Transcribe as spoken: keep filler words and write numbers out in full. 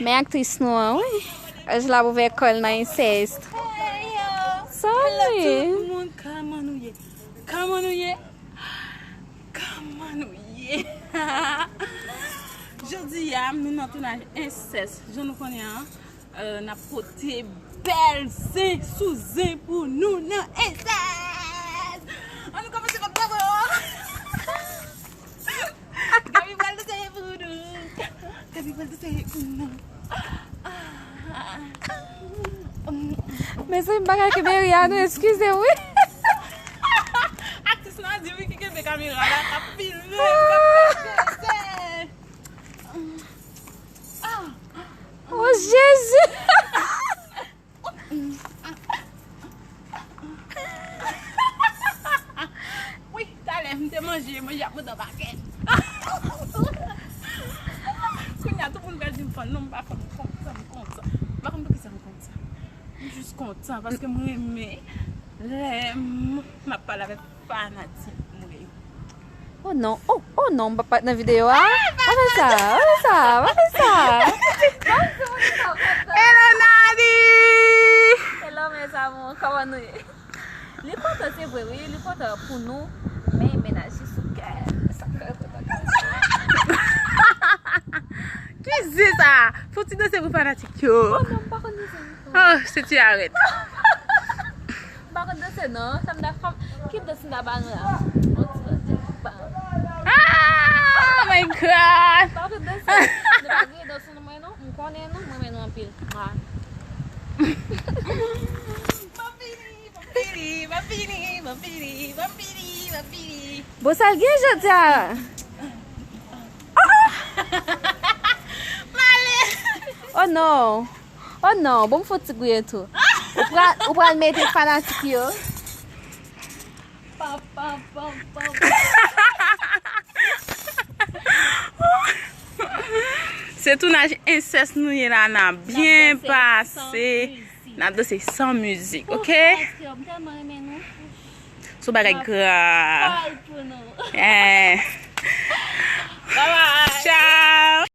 Men aktris nou an, wi. Anj la ouvè kò l nan ensèst. Hey, yo. Sa Hello, li? Tout moun, kòman nou ye? Kòman nou ye? Kòman nou ye? Jodi a, nou nan tounaj ensèst. Jan nou konnen an, euh, n ap pote bèl zen sou zen pou nou nan ensèst. Ann nou kòmanse pa bò. Gaby pral danse pou nou. Gaby pral danse pou nou. Mezanmi, bagay ke Mary a nou, eskize m, wi. Aktris la di wi ki kenbe kamera la, k ap filme, k ap filme. Oh, Jezi! Wi, talè m te manje, manje ap monte an pakèt. Kounye a, tout moun pral di m fann, non, m pa fann, m kontan, m kontan. M pa konn poukisa m kontan. M jis kontan paske m renmen lè m, m ap pale avèk fanatik mwen yo. Oh non, oh, oh non, m p ap parèt nan videyo a. Pa fè sa, pa fè sa, pa fè sa. Hello, Nadi! Hello, mes amours, kòman nou ye? Li kontan, se vre, wi, li kontan pou nou, men mennaj li sou kè. Sa fè l kontan. Ki zen sa? Fò ti danse pou fanatik yo. Oh non, m pa konn danse. Oh, se ti arèt. M pa konn danse non. Sa m ta fè, ki dans m ta ba nou la? On ti dans, ba. Ah, oh my God! M pa konn danse. Nou pa gen dans nan mwen non. M konnen nou, m renmen nou anpil. Mwa. Bon, sa l gen jodi a? Oh non. Oh non, bon, m fè ti griyen tou. Ou pral, ou pral mete fanatik yo. Se tounaj ensèst nou ye la, n a byen pase. N ap danse san mizik, ok? Sou bagay grav. Eh. Bye bye. Ciao.